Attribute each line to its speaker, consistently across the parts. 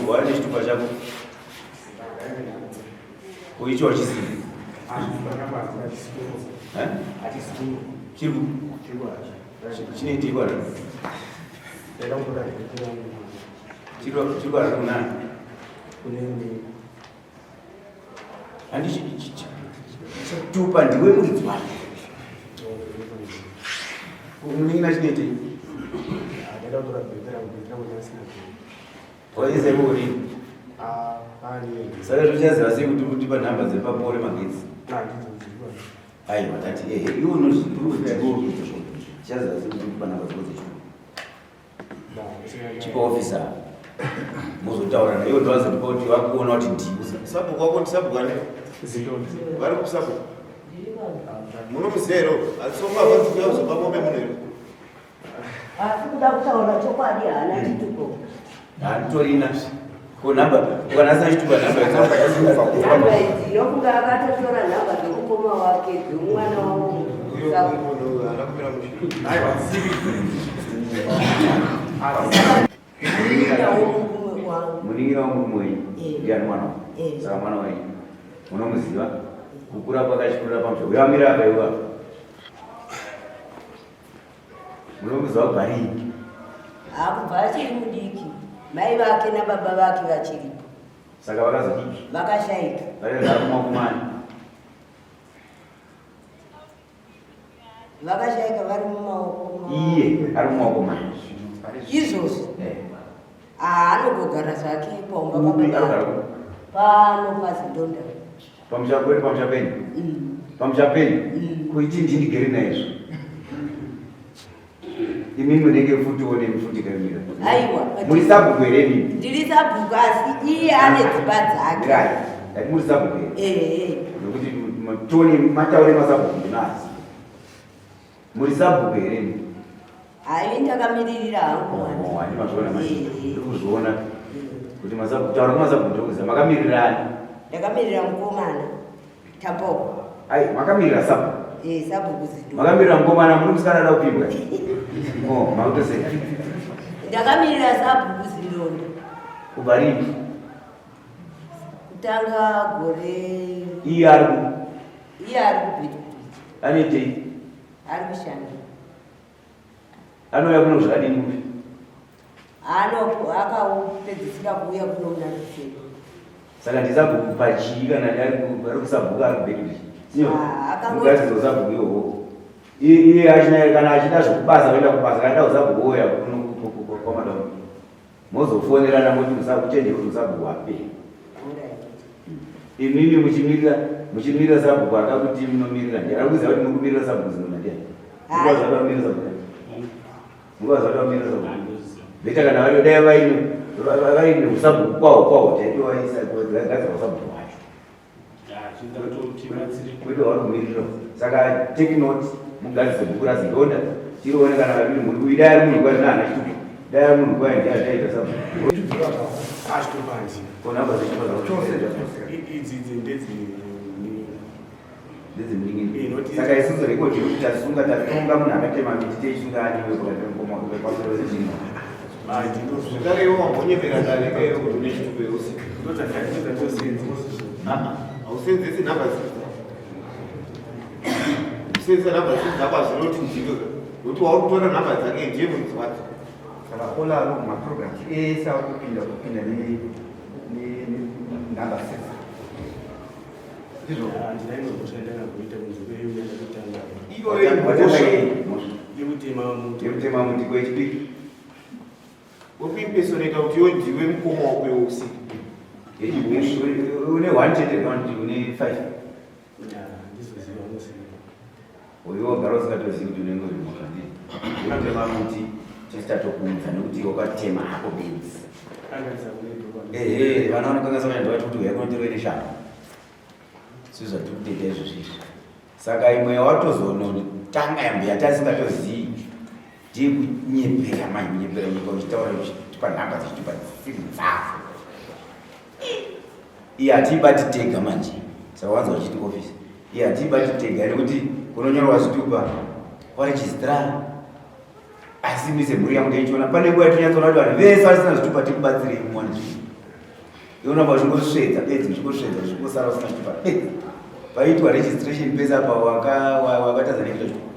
Speaker 1: Wane chitupa chako icho wachisina chiri chinoitei kwari chiri kwari kunani handi chitupa ndiwe muridzi wacho munin'ina chinoitei waisekuuri saka zvichaziva sei kuti kutipa nhamba dzepapore magetsi aiwa tati ehe iwe unozvichaziva sei kuti kutipa nhamba dzako dzechitupa chipa officer mozotaura naye iwe ndowazotipa kuti vakuona kuti ndiwe
Speaker 2: Sabhuku wako ndisabhuku ane vari kusabhuku munomuziva here asi mbavha dzikuya kuzoba mombe muno here
Speaker 3: Asi kuda kutaura chokwadi haana chituko.
Speaker 1: Handitorina. Ko nhamba kana asina chitupa nhamba
Speaker 3: Nhamba idzi nokunge akatotora nhamba dzemukoma wake dzemwana wangu.
Speaker 2: Uyo munhu haana kumira mushe.
Speaker 3: Munin'ina womurume wangu.
Speaker 1: Munin'ina womurume wenyu
Speaker 3: Eh.
Speaker 1: ndiani mwana wangu?
Speaker 3: Eh.
Speaker 1: Saka mwana wenyu munomuziva kukura kwakachikurira pamusha uyo amira apa iwe apa. Munomuziva kubva rini?
Speaker 3: Akubva achiri mudiki. Mai vake nababa vake vachiripo.
Speaker 1: Saka vakazodiki?
Speaker 3: Vakashaika.
Speaker 1: Vari kumakumani.
Speaker 3: Vakashaika vari mumaoko.
Speaker 1: Iye ari mumaoko mani.
Speaker 3: Izvozvi.
Speaker 1: Eh.
Speaker 3: Ah, anogogara zvake paumba
Speaker 1: Upi
Speaker 3: pababa.
Speaker 1: anogara kupi?
Speaker 3: Pano pazindonda.
Speaker 1: Pamusha kwedu pamusha penyu. Pamusha penyu. Kuiti ndindigere naizvo. Imi munenge futi one futi kamira.
Speaker 3: Aiwa.
Speaker 1: Muri sabhuku here imi?
Speaker 3: Ndiri sabhuku asi iye ane dzimba dzake.
Speaker 1: Mirai. Ndati muri sabhuku here?
Speaker 3: Ehe.
Speaker 1: Nokuti tone mataure masabhuku ndinazi. Muri sabhuku here imi?
Speaker 3: Hayi ndakamiririra hangu mwana.
Speaker 1: Oh, handi mazviona manje.
Speaker 3: Ehe.
Speaker 1: Ndiri kuzviona kuti masabhuku taura kumasabhuku ndiri makamirirani.
Speaker 3: Ndakamirira mukomana. Tamboko.
Speaker 1: Ai, makamirira sabhuku.
Speaker 3: Eh, sabhuku Zindu.
Speaker 1: Makamirira mukomana muri musikana ada kupindwa. Oh, makutoseka.
Speaker 3: Ndakamirira sabhuku Zindondo.
Speaker 1: Kubva rini?
Speaker 3: Kutanga gore.
Speaker 1: Iye ari ku.
Speaker 3: Iye ari kuBeitbridge.
Speaker 1: Anoitei?
Speaker 3: Ari kushanda.
Speaker 1: Anouya kuno zvakadini kupi?
Speaker 3: Ano akapedzisira kuuya kuno muna December.
Speaker 1: Saka ndisabhuku pachii kana ari kusabhuka ari kuBeitbridge. Sinyo.
Speaker 3: Ah, akangoti-
Speaker 1: Mukadzi usabhuku iwowo. Iye iye achina kana achida zvekubasa kuenda kubasa kana achida usabhuku ouya kuno kwamadamu. Mozofonerana moti musakuchenje kuti usabhuku apera.
Speaker 3: Alright.
Speaker 1: Imimi muchimirira muchimirira sabhuku akakuti munomirira ndiani? Ari kuziva kuti muri kumirira sabhuku zino ndiani? Nguva zvakamirira sabhuku. Nguva zvakamirira sabhuku. Beta kana vari dai vaine vaine usabhuku kwawo kwawo taito vaisa gadzira usabhuku wacho. Kwete wauri kumirira. Saka take note mugadzise bhuku raZindonda tirione kana vaviri muri kuidai ari munhu kwaye naana chitupa. Dai ari munhu kwaye ndiye achaita sabhuku. Ko nhamba dzechitupa dzako.
Speaker 4: Idzi idzi ndedzi
Speaker 1: ndedzemunin'ina saka isusu rekodi yekuti tasunga tatonga munhu akatema miti teisunga aniwe pakati pemukoma pamusoro sezvino
Speaker 2: Zvakare iwe wambonyepera dare ka iwe kuti une chitupa iwe usina. Hausenzesi nhamba dzidzi. Kusenzesa nhamba dzidzi dzako hazvinoti ndiwe. Nokuti wauri kutora nhamba dzake ndiye muridzi wadzo.
Speaker 5: Saka all along maprograms ese auri kupinda kupinda nenhamba 6 ndizvo
Speaker 4: Handina imwe mhosva yandakagoita kunze kweiyo yandakutanga
Speaker 2: Iyoyo
Speaker 1: Watanga
Speaker 2: imhosva.
Speaker 1: yei mhosva
Speaker 4: yekutema muti.
Speaker 1: yekutema muti kwechipiri
Speaker 2: Wekuimpersonata kuti iwe ndiwe mukoma wako iwe usina.
Speaker 1: Yechipiri une one chete kana kuti une five
Speaker 4: Handizoziva unoziva.
Speaker 1: Uyu wagara usingatozivi kuti unenge uri mhosva ndii yekutema muti tisi tatokuudza nekuti wakatema hako bedzi
Speaker 4: Kanganisa kune
Speaker 1: ehe vana vanokanganisa kuenda vati kuti uyai kunotorwe neshamba sizvatiri kutoita izvozvi izvi saka imwe yawatozonotanga yambo yatasingatozivi ndeyekunyepera mai kunyepera nyika uchitaura uchitipa nhamba dzichitipa dzisiri dzako iye hatiibati tega manje saka wanzwa uchiti office iye hatiibati tega nekuti kunonyorwa zvitupa kwaregistrar asi mise mhuri yangu ndeichiona pane nguva yatonyatsoona kuti vanhu vese vasina zvitupa tikubatsirei muwane zvitupa. Iwe unoramba uchingosvedza bedzi uchingosvedza uchingosara usina chitupa bedzi. Paitwa registration pese apa wakatadza nekuita chitupa.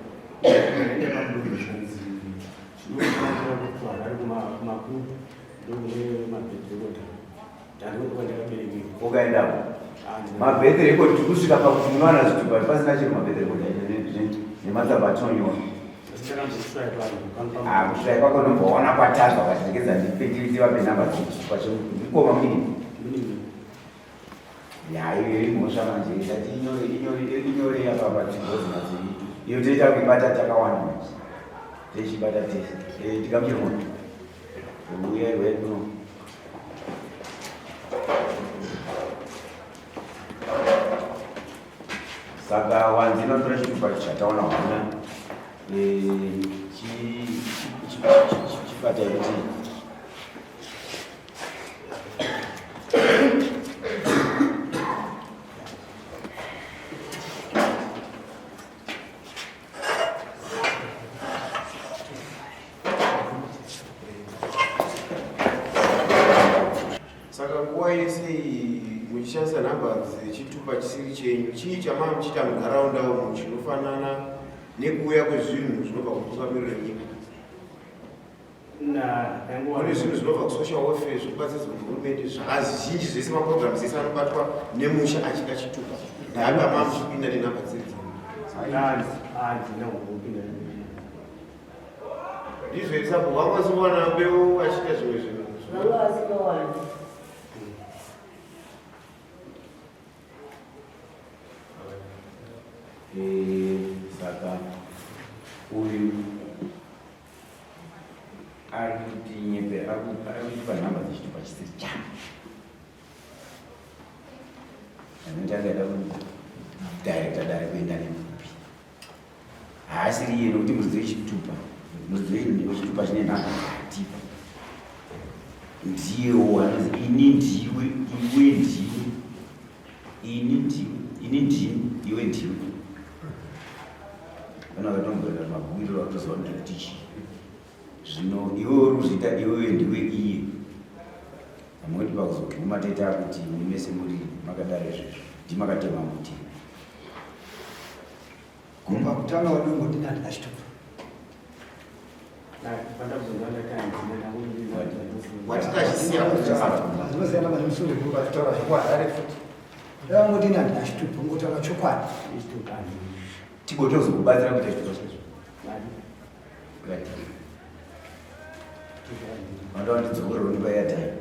Speaker 1: Ukaendapo mabirth record tikusvika pakuti munowana zvitupa pasina chero mabirth record nematsamba atinonyora. Ah, kusvika kwako unomboona kwatazva vatiregedza ndivape nhamba dzechitupa chemukoma munini. Ya iyo imhosva manje tati inyore inyore inyore apa pachigozi nadzo iyo toita kuibata takawanda manje tichibata tese eh, tikamuchira mwana uya iwe kuno saka wanzi inotora chitupa chataona hwana eh, chibata yekuti
Speaker 2: Saka nguva yese iyi muchishandisa nhamba dzechitupa chisiri chenyu, chii chamava muchiita munharaunda umu chinofanana nekuuya kwezvinhu zvinobva kutungamiriro yenyika? Kune zvinhu zvinobva kusocial welfare zvikubatsidzwa nehurumende zvakazhinji zvese maprograms ese anobatwa nemusha achida chitupa ndaapi amava muchipinda nenhamba dziri dzenyu? Ndizvo here sabhuku vanga vachiwana mbeu vachiita zvimwe zvinhu?
Speaker 3: Vanga vasingawani.
Speaker 1: Eh, saka uyu ari kutinyepera ari kutipa nhamba dzechitupa chisiri chake anoti angaida kudirecta dare kuenda nekupi haasiri iye nokuti muridzi wechitupa muridzi wechitupa chine nhamba dzatipa ndiyewo anonzi ini ndiwe iwe ndiwe ini ndiwe ini ndini iwe ndiwe vana vatomboenda mabhuiro vatoziva kuti kuti chii zvino iwe uri kuzviita iwewe ndiwe iye amoti pakuzoguma tete akuti imi mese muri makadaro izvezvo ndimakatema muti
Speaker 6: Kumba kutanga wadongoti ndandina chitupa. Zvinosiyana mamusoro kutaura zvekuharare futi. Ndangoti ndandina chitupa ngotaura chokwadi.
Speaker 1: Tigotozokubatsira kuita chitupa chacho. Vanoda ndidzokorere undipa airtime.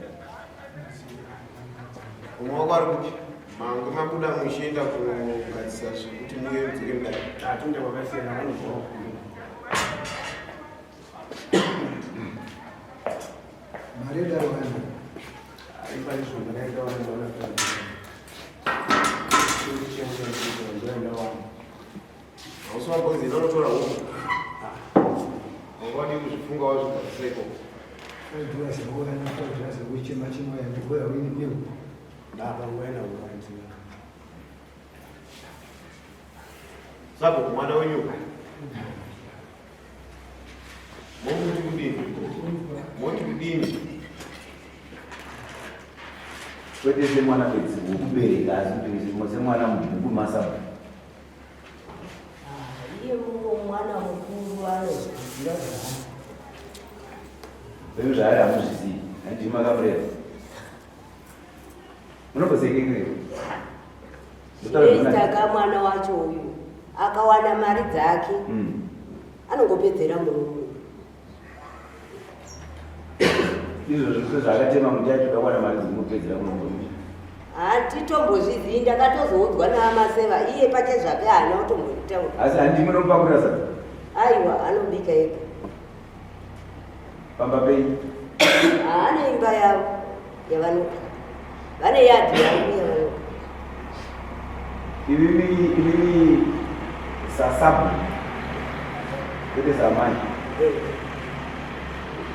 Speaker 2: Umwe wako ari kupi? Mangu mabuda muchienda kunogadzisa zvekuti muuye mudzoke mudare.
Speaker 4: Atunda kwakasiyana vanobva wakuru.
Speaker 6: Mari yedaro kana.
Speaker 4: Ipari zvombo ndaitaura ndaona kuti.
Speaker 2: Hausi wambonzi enda unotora huku. Wanga wadii kuzvifunga wazvigadzisa ikoko. Sabhuku mwana wenyu momuti kudini? Moti kudini?
Speaker 1: Kwete semwana bedzi wokubereka asi kuti semwana mubhuku masabhuku.
Speaker 3: Iye mungo mwana mukuru anozviziva zvaari.
Speaker 1: Zvinhu zvaari hamuzvizivi. Handii makamurera. Munombosekekei?
Speaker 3: Esther mwana wacho uyu akawana mari dzake anongopedzera murume.
Speaker 1: Izvo zvese zvaakatema muti acho kuwana mari dzekungopedzera murume.
Speaker 3: Hatitombozvizivi ndakatozoudzwa naamaseva iye pache zvake haana kutombozvitaura.
Speaker 1: Asi handii munomupakurira sadza?
Speaker 3: Aiwa anobika ega.
Speaker 1: Pamba penyu?
Speaker 3: Haane imba yavo yavanogara. Vane yadhi yavo yavanogara.
Speaker 1: Imimi imimi sasabu kwete samai.
Speaker 3: Eh.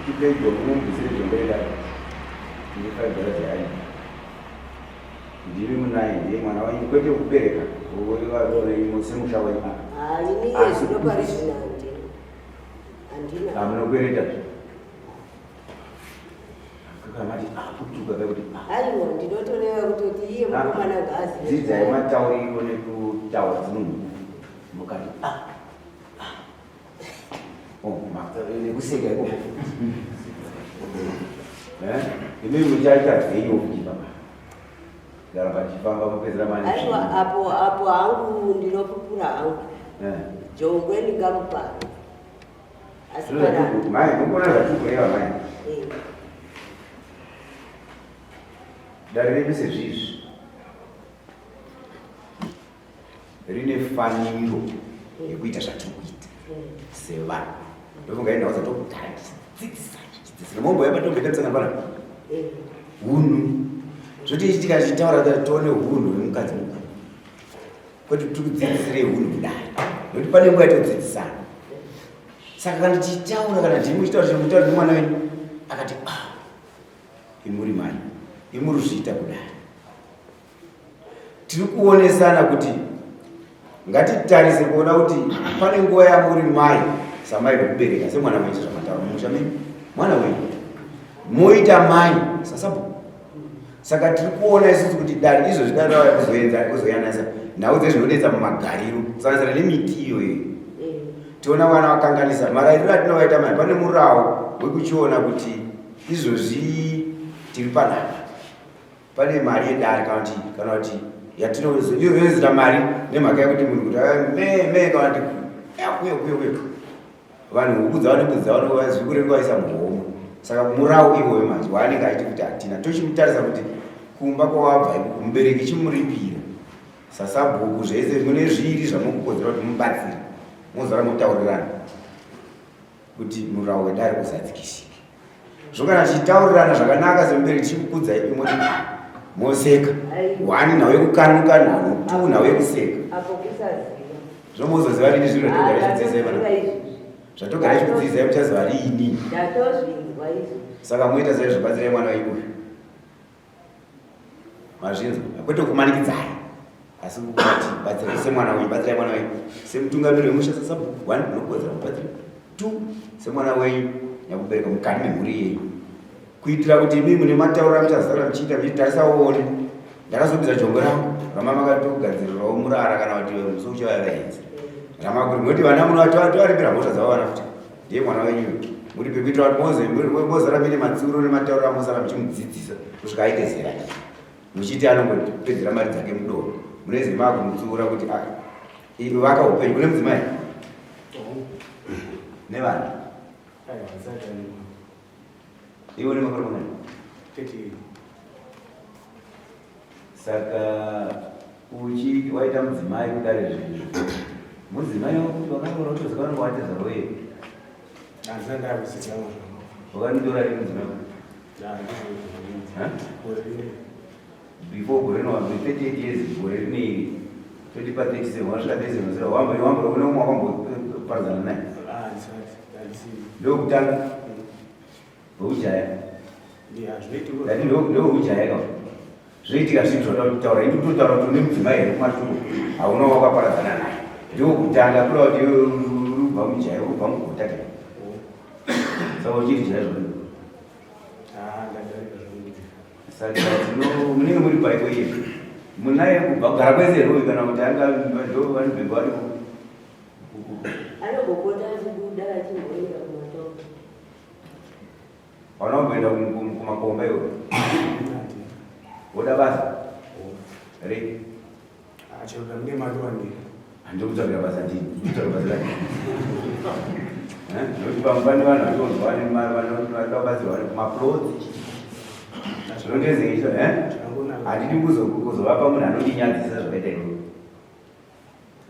Speaker 1: Tipei jombo mubvisire jombo redare. Ndine $5 yayo. Ndimi munaye ndiye mwana wenyu kwete kubereka. Semusha wenyu.
Speaker 3: Ah, ini iye zvino pari zvino handina. Handina.
Speaker 1: Hamunokwereta. Tukamati ah kutuka kakuti ah.
Speaker 3: Aiwa, ndinotoreva kutoti iye mukomana ngaazive.
Speaker 1: Dzidzai matauriro nekutaura dzinonhu mukati ah. ah. Oh, nekuseka ikoko. Eh? Imi muchaita dzenyu kuti baba. Ndaramba ndichifamba mupedzera mani.
Speaker 3: Aiwa, apo apo hangu ndinopupura hangu.
Speaker 1: Eh.
Speaker 3: Jongwe ndingamupara. Asi kana
Speaker 1: Mai, mukuona zvatikureva mai.
Speaker 3: Eh.
Speaker 1: Dare redu sezvizvi rine faniro yekuita zvatiri kuita sevanhu. Ndofunga inhau dzatokugara tichidzidzisa tichidzidzisa. Mombo yabatomboita musangano panapa. Hunhu. Zvoti tikati tichitaura tione hunhu hwemukadzi mukuru. Kwete tiri kudzidzisirei hunhu kudai. Nekuti pane nguva yatodzidzisana. Saka kana tichitaura kana ndimi muchitaura chero muchitaura nemwana wenyu akati ah imuri mai imuri zviita kudai. Tiri kuonesana kuti ngatitarise kuona kuti pane nguva yamuri mai samai vekubereka semwana wenyu sezvamataura mumusha menyu mwana wenyu moita mai sasabhuku. Saka tiri kuona isusu kuti dare izvozvi dare rauya kuzoenza kuzoyananisa nhau dzezvinonetsa mumagariro kusanganisira nemiti iyoyo. Tiona vana vakanganisa marairiro atinovaita mai pane murawo wekuchiona kuti izvozvi tiri panapa pane mari yedare kana kuti kana kuti yatinozoita mari nemhaka yekuti munhu kuti me me kana kuti kuyo kuyo kuyo vanhu huku dzavo nembudzi dzavo zvikureva vaisa muhomwe saka murawo iwoyo manje waanenge achiti kuti hatina tochimutarisa kuti kumba kwawabva ikuku mubereki chimuripira sasabhuku zvese mune zviri zvamukukodzera kuti mubatsire mozara motaurirana kuti murawo wedare uzadzikisike zvokana tichitaurirana zvakanaka semubereki tichikukudzai imwe moseka one nhau yekukanuka nhau two nhau yekuseka zvomozoziva rini zviro zvatogara chidzidzai vana zvatogara chikudzidzai muchaziva rini saka moita sei zvobatsirai mwana wenyu uyu mazvinzwa kwete kumanikidzai asi kuti batsirai semwana wenyu batsirai mwana wenyu semutungamiri wemusha sasabhuku one munokodzera kubatsira two semwana wenyu nyakubereka mukati memhuri yenyu kuitira kuti imi mune mataura muchazara muchiita muchitarisa uone ndakazobvisa jongwe rangu rama makatogadzirirawo murara kana kuti musi uchauya vaenzi ramakuri nokuti vana munotovaripira mhosva dzavo vana futi ndiye mwana wenyu muripe kuitira kuti mozara muine matsiuro nematauro amozara muchimudzidzisa kusvika aite zera muchiti anongopedzera mari dzake mudoro muneze makumutsiura kuti ah, vaka upenyu kune mudzimai nevana iwe une makore mangani saka uchi waita mudzimai kudare zvinhu mudzimai wakuti wakaroora utoziva vanenge watezvaro wei wakanditora ri mudzimai before gore rino 38 years gore rinei totipa 37 wasvika 37 zero wamba wamba une umwe wakamboparadzana naye ndokutanga wekujaya ndati ndewekujaya ka zvoitika zvinhu zvoda kutaura ini kutotaura kuti une mudzimai here kumashure hauna wakaparadzana naye ndokutanga kuda kuti urubva mujaya urubva mugota ta saka uchiri jaya zvakadii Saka tino munenge muri paiko iye munaye kubva kugara kwese here uyu kana kuti anga ndo vanobhebha vari
Speaker 3: Anogopota achibuda achimboenda kumatongo.
Speaker 1: Hauna kumboenda kumakomba iwe woda basa rei
Speaker 4: Chero mune mari wandira.
Speaker 1: Handiri kutsvagira basa ndini, ndikutsvaga basa rake. Eh, nekuti pamwe pane vanhu vatonzwa vane mari vanoda kubatsirwa maplots. Zvinondezei izvo, eh? Handidi kuzovapa munhu anondinyadzisa zvakaita iwe.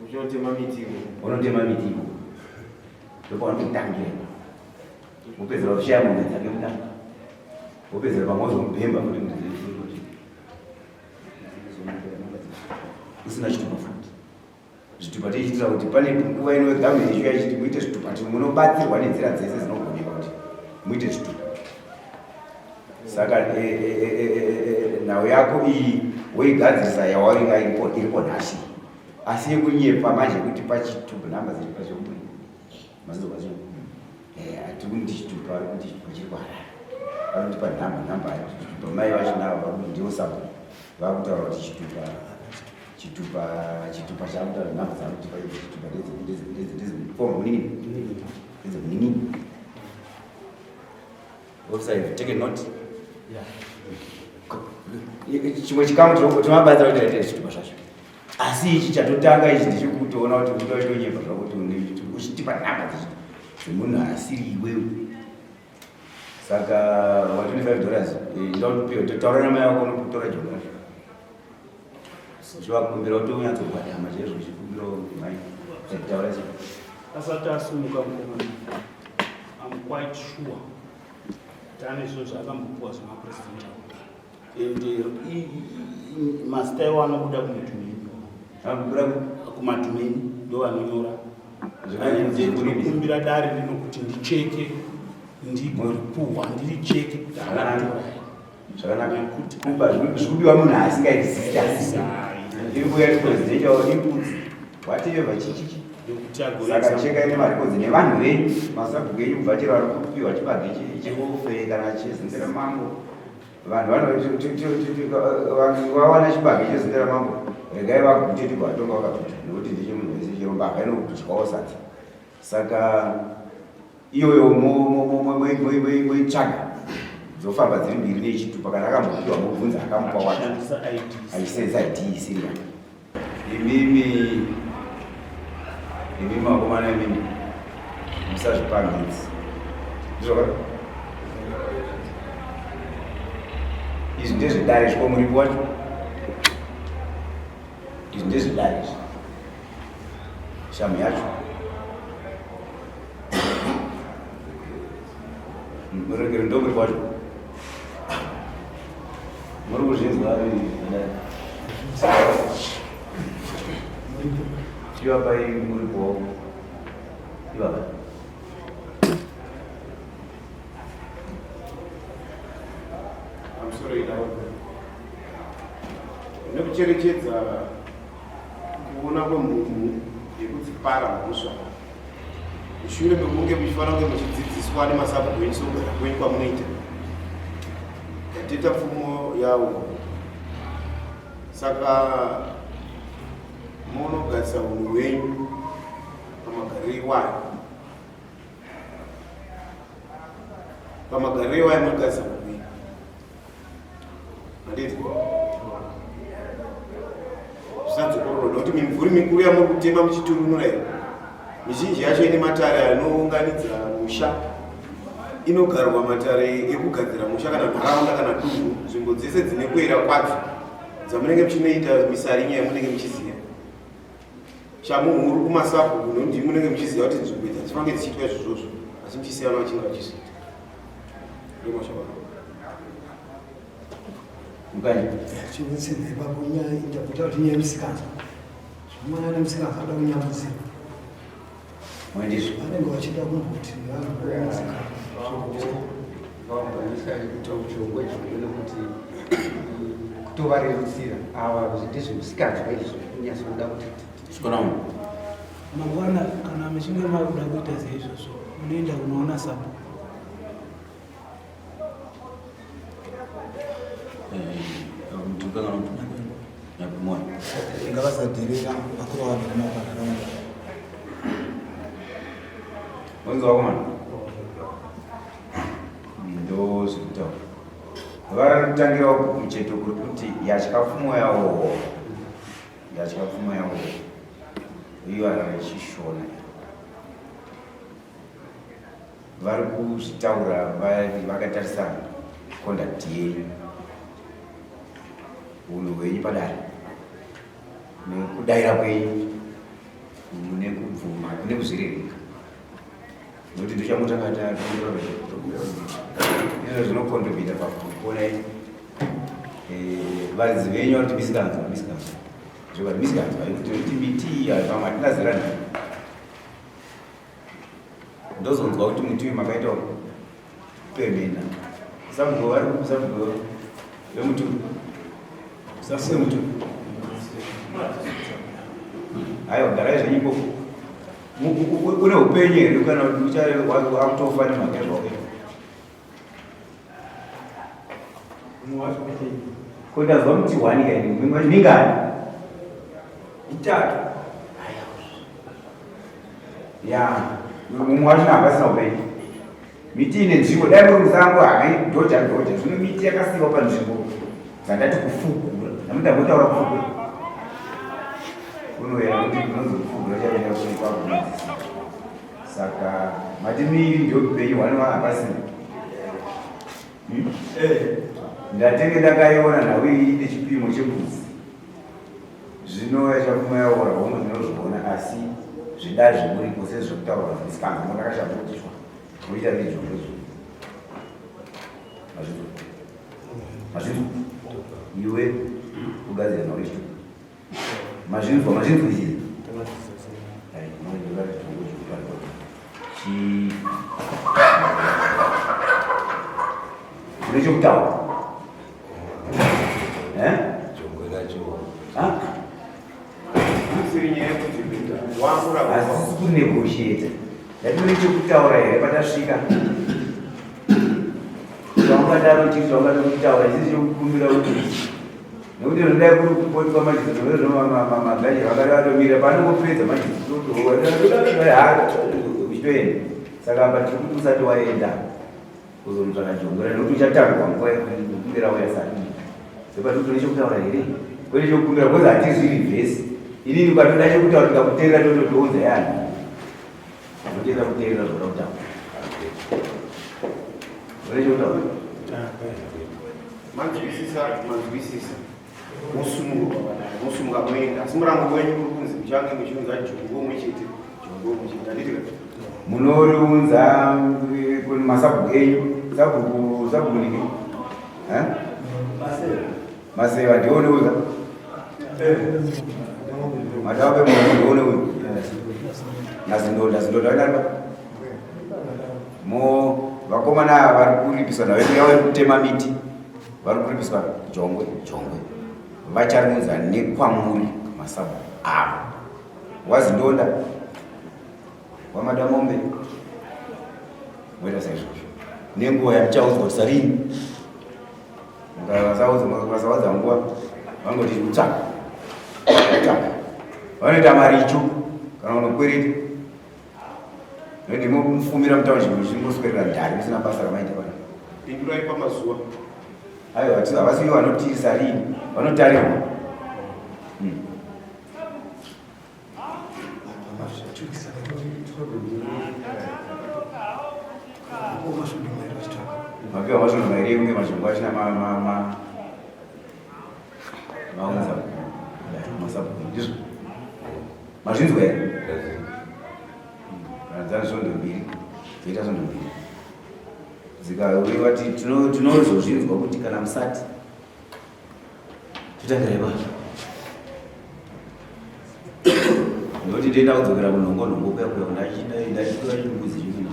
Speaker 2: Uchinotema miti iko.
Speaker 1: Unotema miti iko. Ndopaunotangira. Wopedzera kushaya mombe dzake mudanga. Wopedzera pamwe wozomubhemba futi kuti usina chitupa futi zvitupa tichiitira kuti pane nguva ino government ichiuya ichiti muite zvitupa ti munobatsirwa nenzira dzese dzinogoneka kuti muite zvitupa saka e, e, e, nhau yako iyi woigadzirisa yawainga iripo nhasi asi yekunyepa manje kuti pachitupa nhamba dziri pachomwe mazizokazvino hatiri kuti chitupa kuti chitupa chiri kuharare. Varikutipa nhamba nhamba chitupa mai vachinavo varikuti ndivo sabhuku vakutaura kuti chitupa chitupa chitupa chakutaura nhamba dzakutipa chitupa ndedze munini ndedze munini. Officer, you've taken note?
Speaker 4: Yeah.
Speaker 1: Chimwe chikamu tinovabatsira kuti aite chitupa zvacho. Asi ichi chatotanga ichi ndechekutoona kuti kuti wachitonyepa zvako kuti uchitipa nhamba dzemunhu asiri iwewe. Saka wa 25 dollars eh, taura namai vako unokutora jona racho. Uchivakumbira kuti unyatsogwadama chaizvo uchikumbira mai taura sei.
Speaker 7: Asati asumuka mukomana. I'm quite sure kuti ane zvinhu zvaakambopuwa zvemapresident and mazita iwo anobuda kumadhumeni kumadhumeni ndo vanonyora ndinokumbira dare rino kuti ndicheke ndigoripuhwa ndiricheke kuti anatora
Speaker 1: zvakanaka kuba zvikubiwa munhu asingaexist iri kuya presidential inputs whatever chichichi saka cheka ine marekodzi nevanhu venyu masabhuku enyu kubva chero vari kupiwa chibage chekofe kana chezinde ramambo vanhu vawana chibage chezinde ramambo regai vagute tigovatonga vakaguta nekuti ndechemunhu wese chero mbavha inokudyawo sadza saka iyoyo moitsvaga dzofamba dziri mbiri nechitupa kana akambopiwa mobvunza akamupa wacho achisenzesa id isiri yake imimi imimi vakomana imimi musazvipamhidzi ndizvoka izvi ndezvedare zviko muripo wacho izvi ndezvedare izvi shamu yacho muregere ndomuri kwacho muri kuzvinzwa chivapai muripo ivava
Speaker 2: Pamusoro nekucherechedza kuona kwemhumhu yekudzipara mhosva mushure mekunge muchifanira kunge muchidzidziswa nemasabhuku enyu sokugara kwenyu kwamunoita yateta pfumo yawo saka munogarisa unhu hwenyu pamagariro iwayo pamagariro iwayo munogarisa unhu hwenyu handiti zvisadzokororwa nekuti mimvuri mikuru yamuri kutema muchiturunura iyo mizhinji yacho ine matare anounganidza musha inogarwa matare ekugadzira musha kana nharaunda kana dunhu nzvimbo dzese dzine kuera kwadzo dzamunenge muchinoita misarinya yamunenge muchiziva Shamhu huru kumasabhuku nekuti munenge muchiziva kuti nzvimbo idzi hadzifange dzichiitwa izvozvozvo asi muchisiya vana vachinge vachizviita ndomashoko
Speaker 1: Mukanya.
Speaker 6: Chinotsinha ipapo nyaya ndapota kuti nyaya yemisikanzwa. Mwana ane misikanzwa ada kunyambudzirwa.
Speaker 1: Mwendizvo.
Speaker 6: Vanenge vachida kumboti vanhu vemisikanzwa.
Speaker 5: Vamboisa kuita uchirongwa ichi nekuti kutovarerutsira ava ndezvemusikanzwa izvo kunyatsoda kuti
Speaker 7: mangwana kana muchinge makuda kuita seizvozvo munoenda kunoona sabhuku
Speaker 6: ngavasadherera vakuru vagere navo panharaunda
Speaker 1: Mwanzo wakomana ndozvikutaura Vara rikutangira kumucheto kuri kuti yatya pfumo yawo yatya pfumo yawo iyo arara ichishona vari kuzvitaura vakatarisa conduct yenyu unhu hwenyu padare nekudaira kwenyu nekubvuma nekuzvirereka nokuti ndochamutanga izvo zvinokontribita pakupona eh, varidzi venyu vari kuti misikanzwa misikanzwa zvokwadi misikanzwa kuti miti iyi pamwe hatina zera nayo ndozonzwa kuti muti uyu makaita kupemena sabhuku vari sabhuku vemuti sabhuku vemuti aiwa garai zvenyu ikoko une upenyu here kana kuti akutofa nemhaka yezvawakaita
Speaker 4: Mumwe wacho mupenyu.
Speaker 1: Ko ndazwa muti hwani kaini mumwe wacho mingani?
Speaker 4: Mitatu.
Speaker 1: Ya, mumwe wacho hapasina upenyu. Miti ine nzvimbo dai muri musango hakaidhoja dhoja zvino miti yakasiiwa panzvimbo dzandati kufukura. Ndamuti ndambotaura kufukura. Kunoyera kuti kunonzi kufukura chakuenda kune kwakumadzisa. Saka mati miiri ndiyo upenyu hwanova hapasina. Hmm?
Speaker 4: Eh.
Speaker 1: Ndatenge ndakaiona nhau iyi ine chipimo chembudzi. Zvino yachafuma yaora hongu ndinozviona asi zvidai zvemuripo sezvekutaurwa zvemisikanzwa mondakashambokutiswa moita nejongwe izvo. Mazvinzwa? Mazvinzwa? Iwe ugadzira nhau yechitupa. Mazvinzwa? Mazvinzwisisa? Une chekutaura? Eh? Hazisi kunegotiate. Ndati une chekutaura here patasvika? Zvaungadaro chii zvaungada kutaura chisi chekukumbira kuti nekuti zvodai kuri kupoti kwamajiso zvezvomagaji vakada vatomira panongopedza majiso uchitoenda saka apa tiri kuti usati waenda uzonotsvaka jongora nekuti uchatangwa nguva yekukumbira uya sati sepati une chekutaura here kwete chekukumbira bcause hatizvirivhesi inini ukatoda chekutaura tikakuteerera tototounza yani Unotoenda kuteerera zvoda kutaura. Une chekutaura?
Speaker 2: Manzwisisa, manzwisisa. Mosunungurwa padare, mosumuka moenda. Asi murango wenyu uri kunzi muchange muchiunza jongwe umwe chete, jongwe umwe chete. Handiti ka?
Speaker 1: Munoriunza eh, kune masabhuku enyu, sabhuku sabhuku niki? Eh? Maseva ndiwo unounza. Matawa pemunhu ndiwo unounza. Nazindoda, zindoda vadarika. Mo vakomana vari kuripiswa navo vedu vari kutema miti. Vari kuripiswa jongwe, jongwe. Vachariunza nekwamuri masabhuku avo. Wazindonda. Wamadamombe. Voita saizvozvo. Nenguva yamuchaudzwa kuti sarini. Mukasaudza nguva vangoti kutsvaka kutsvaka vanoita maricho kana unokwereta nekuti mufumira mutaunship muchingoswerera ndari musina basa ramaita pana
Speaker 2: Pindurai pamazuva.
Speaker 1: Aiwa havasi ivo vanotiisa rini vanotarirwa. Mapiwa masvondo mairi ekunge mazvongo achina maunza masabhuku ndizvo mazvinzwa here kana dzari svondo mbiri dzoita svondo mbiri dzikauiwa tinozozvinzwa kuti kana musati Totangira ipapo. Ndokuti ndoenda kudzokera kunhongo nhongo kuya kuya ndachitora chimbudzi chimwe.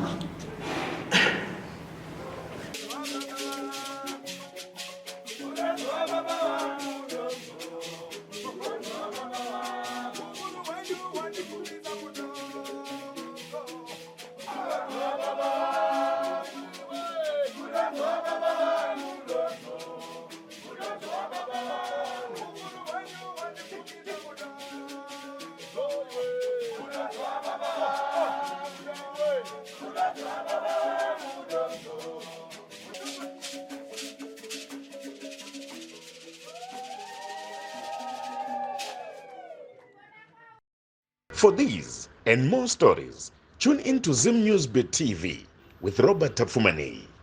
Speaker 8: For these and more stories, tune in to Zim News Bit TV with Robert Tafumani.